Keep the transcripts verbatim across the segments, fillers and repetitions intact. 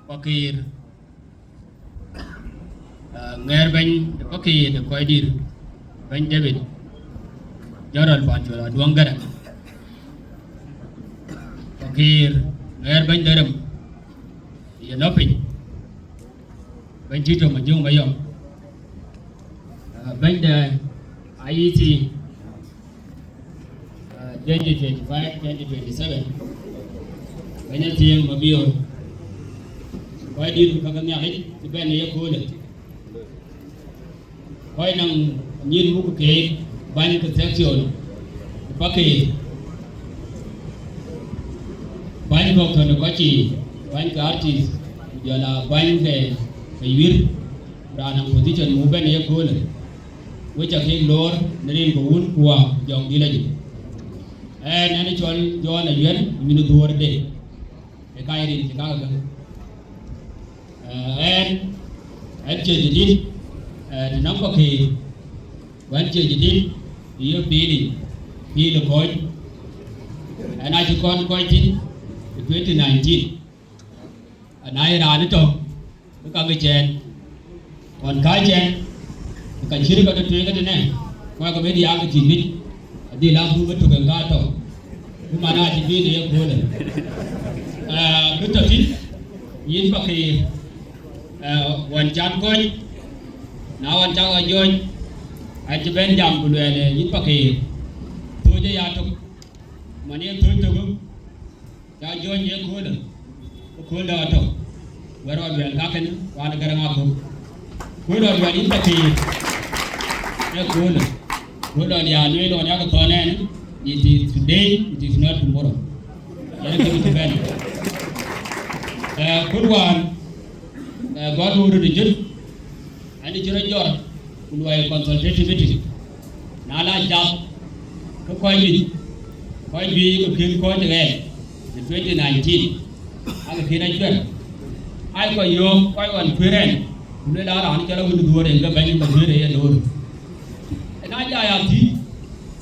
Pakëër, ah, ŋɛɛr bɛ̈ny de Pakëër de kɔc dït, bɛ̈ny David, General Pancol Aduɔŋ Garaŋ. Pakëër, ŋɛɛr bɛ̈ny de rem, ye lɔ piny, bɛ̈ny Tito Majöŋ Mayɔm, ah, bɛ̈ny de I E C, ah, twenty twenty-five, twenty twenty-seven, bɛ̈ny Athiëŋ Mabior, kɔc dït käk Nhialic cï bɛ̈n ë yeköölë, kɔc naŋ nyïïr muk keek, bäny ke section, Pakëër, bäny kɔ̈k tɔ̈ në kɔc yiic, bäny ke artist, ku jɔl a bäny ke, ke yuir, raan naŋ position muk bɛ̈n ë yeköölë. Wek ca kek loor në rin ke Wun ku Wä ku Jɔŋdït Lajik. Ɛn, ɛn ë cɔl John Ayuɛn, yïn ë dhuɔ̈ɔ̈rde, ë ka ye rin cï kak ëbɛ̈n. Eh, ɛn, ɛn cie jadid, eh, të nɔŋ Pakëër, ku ɛn cie jadid, ë ye piili, piili kɔc. Ɛn acï kɔn kɔc thïn ë twenty nineteen. Ana ye raan ë tɔ̈, ke ka ke cɛɛn. Ɣɔn ka cɛɛn, ke ka cït ka tɔ̈ tueŋ ke tënë, ku ka bï diaak ke cï juëc, adhil aa buk ëtök en ka tɔ̈. Ku man acï juëc ë yeköölë. Ah, bï tɔ̈ thïn, yïn Pakëër, ah, ɣɔn can kɔc, na ɣɔn cak ɣa jɔ̈ɔ̈ny, acï bɛ̈n jam ku luɛɛl, eh, yïn Pakëër, thööc aya tök, man ye thööc tök, ca jɔ̈ɔ̈ny ë köölë, ë kööl dɔ̈ atɔ̈. Wɛ̈t rɔt luɛɛl kakën, wään Garaŋ Akɔ̈k. Kööl dɔ̈ luɛɛl yïn Pakëër, ë köölë. Kööl dɔ̈ ya lueel ɣɔn yak thɔn ɛn, it is today, it is not tomorrow. Yɛn kë bï cï bɛ̈n. Eh, kööl wään, eh, gɔ̈t wun röt ë jön, ɛn ë cï rɔt jɔt, ku luɔi consultative meeting. Na la cath, ke kɔc juëc, kɔc juëc ke kën kɔc ɣɛɛc në twenty nineteen, ake kën acuɛ̈r. Ai kɔc yöök, kɔc ɣɔn kuëër ɛn, ku lueel an, raan cɔl Awun Dhuɔ̈ɔ̈r en ke bɛ̈ny ke duëër ë ye loor. Ëna jai athïn,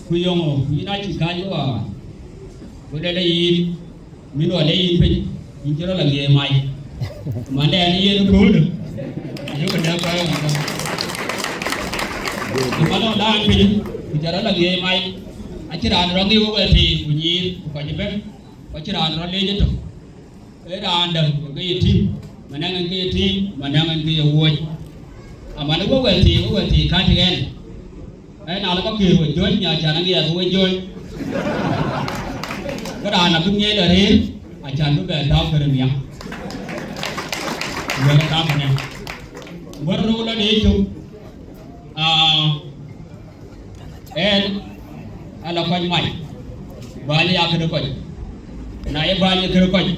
ku yöŋö, ku yïn acï kääc wek ɣɔn. Ku lueel ë yïn, Mïn wä le yïn piny, yïn cï rɔt la ŋiɛc mac. Mandɛn yen kööl, ayök dɛ̈ kɔc ɣɔn dɔ̈. Ku man ɣɔn daan piny, ku cä rɔt la ŋiɛc mac. Acïn raan rɔt ŋic wek wɛ̈ɛ̈r thii, ku nyiir, ku kɔc ëbɛ̈n, ku acïn raan rɔt leec ëtök. Ee raan däŋ ke ye tïŋ, manɛŋ en ke ye tïŋ, manɛŋ en ke ye wuɔ̈c. Aman wek wɛ̈ɛ̈r thii, wek wɛ̈ɛ̈r thii kääc ɣɛn. Ëë, na lɔ ke kër we jɔ̈ɔ̈ny, acan aŋiɛth we jɔ̈ɔ̈ny. Ke raan abï ŋiɛc lɔ rëër, acan bï bɛ tääu kërë nhiam. Wɛ̈t ë kaam ënɛ. Wɛ̈t rou lɔ de cök. Aa, ɛn ala kɔc mac. Bäny aya këde kɔc. Na ye bäny ë këde kɔc,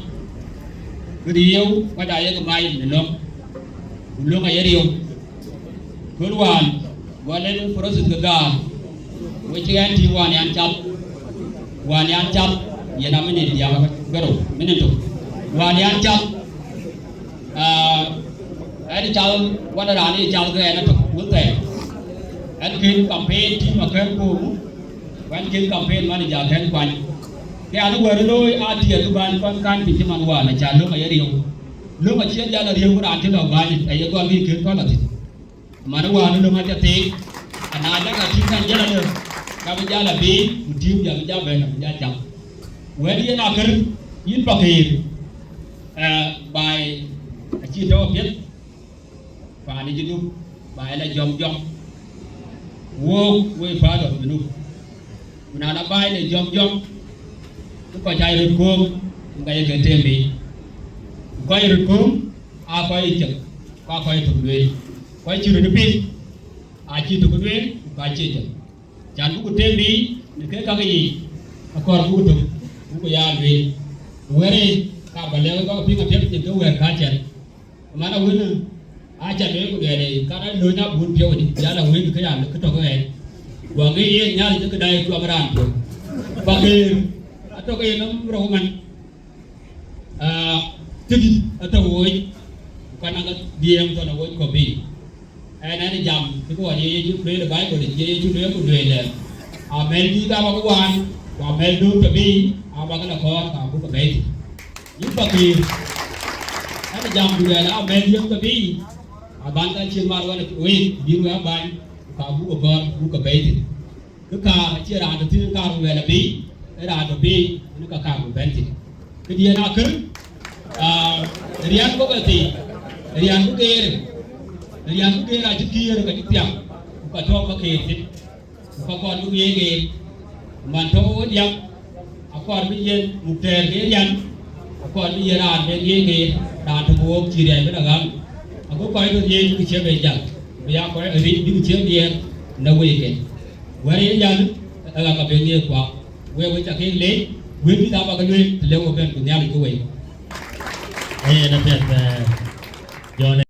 ke riëëu kɔc aa yek mac në löŋ. Ku löŋ aye riëëu. Kën wään, gɔl en process ke gaar, we cï ɛn tïŋ wään yan cath, wään yan cath, yen a minit diäk ke rou, minit tök. Wään yan cath, ah, ɛn cath, wään raan ë cath ke ɛn atök, wun thɛɛr. Ɛn kën campaign team akën kuum, ku ɛn kën campaign manager akën kuany. Ke an, wɛ̈t looi aa tiɛɛl bäny kɔn kan piny cï man wään, aca löŋ aye riëëu. Löŋ acï jal a riëëu, ku raan cï lɔ bäny, aye gɔl bï kën tɔ̈ lɔ thïn. Man wään ë löŋ aca theek, ana dak a tïŋ kan jal adë, ka bï jal a biic, ku tïŋ jal bï jal bɛ̈n, abï jal cam. Wɛ̈t yen akër, yïn Pakëër, eh, baai acï tɔ̈u apiɛth, paan ë Junub, baai la jɔm jɔm. Wook, wek part of Junub. Ku na la baai de jɔm jɔm, ke kɔc aa röt kööm, ku ka ye ke tëëm biic. Ku kɔc röt kööm, aa kɔc ë cök, ku aa kɔc ë tök lueel. Kɔc cï röt piŋ, aa cï tök lueel, ku ka cie cök. Can buku tëëm biic në kek käk yiic, akɔɔr buku tök, buku ya lueel. Ku wɛ̈ɛ̈r en, ka ba lɛ̈k wek bäk piŋ apiɛth në ke wɛ̈ɛ̈r ka cɛl. Man awën, aca lueel ku luɛɛl, ee, kan aa lööny abun piɔ̈u, dï, jal awën ke ya kë tök ɣɛɛc. Guɔ ŋic yen Nhialic ke daai tuɔm raan piɔ̈u. Pakëër, atök yen nɔm rou man. Ah, këdït atɔ̈ wooc, ku kan aa dhiëëŋ thɔn awooc kɔ̈k biic. Ɛn, ɛn jam, kë kɔn ye Yecu lueel ë Baibol, ye Yecu lueel ku lueel, ee, amɛ̈l dïït abäk waan, ku amɛ̈l döŋ tɔ biic abäk la kɔɔr, ka buk ke bɛ̈ɛ̈i thïn. Yïn Pakëër, ɛn Jam ku luɛɛl, a mɛ̈th yök ke bï, aban ka cïn mar wan wek, bï wek abany, ku ka buk ke gɔ̈ɔ̈r, buk ke bɛ̈ɛ̈i thïn. Kë kaar acie raan tɔ̈ thïn kaar ku luɛɛl abï, ee raan tɔ̈ bï, yen ka kaar ku bɛ̈n thïn. Këdiɛ̈n akër, aa, riän bɔ̈ ke thïn, riän bï geer, riän bï geer acï kiëër ka cï thiaŋ, ku ka tɔ̈ ka keer thïn. Ku ka kɔɔr bï ŋiɛc ɣeer, man tɔ̈ ɣöt yam, akɔɔr bï yen muk tɛɛr ke riän, akɔɔr bï yen raan ben ŋiɛc ɣeer, raan tök wok cï riɛc bï la ɣam. Ago kɔc röt ŋiɛc bï kë cie ben jäl, bï ya kɔc ric bï kë cie diɛɛr në wëike. Wɛ̈t yen jäl, ë ɣa ka ben ŋiɛc kuak. Wek wek ca kek leec, wek bï thaa bä ke lueel, të le wo ben ku Nhialic ke wei. Ee, na piɛth, ee, Jɔn.